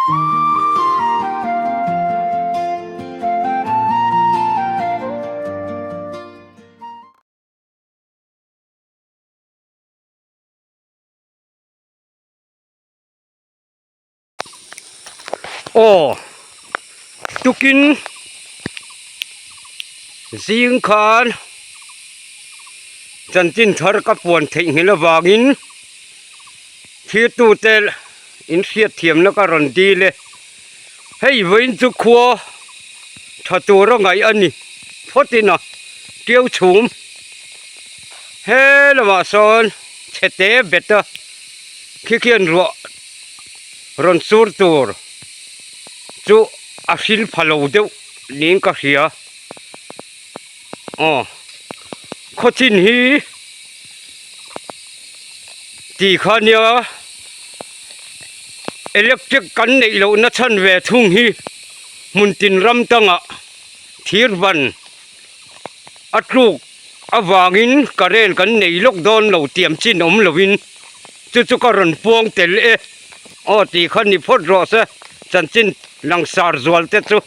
Aw tukin zing khan chanchin thar ka puan theihnghilh avangin thirtute in hriatthiamna ka rawn dil e hei vawiin chu khua tha tur a ngaih a ni phawt in a tiu chhum he lamah sawn chhete bet a khi khian ruah rawn sur tur chu a hrilh pha lo deuh niin ka hria aw khawchin hi tih kha nia electric kan neih loh na chhan ve thung hi hmun tin ram tangah thir ban a tluk avangin current kan nei lawk dawn lo tiam chin awm lovin chu chu ka rawn puang tel e aw tih kha ni phawt rawh se chanchin langsar zual te chu.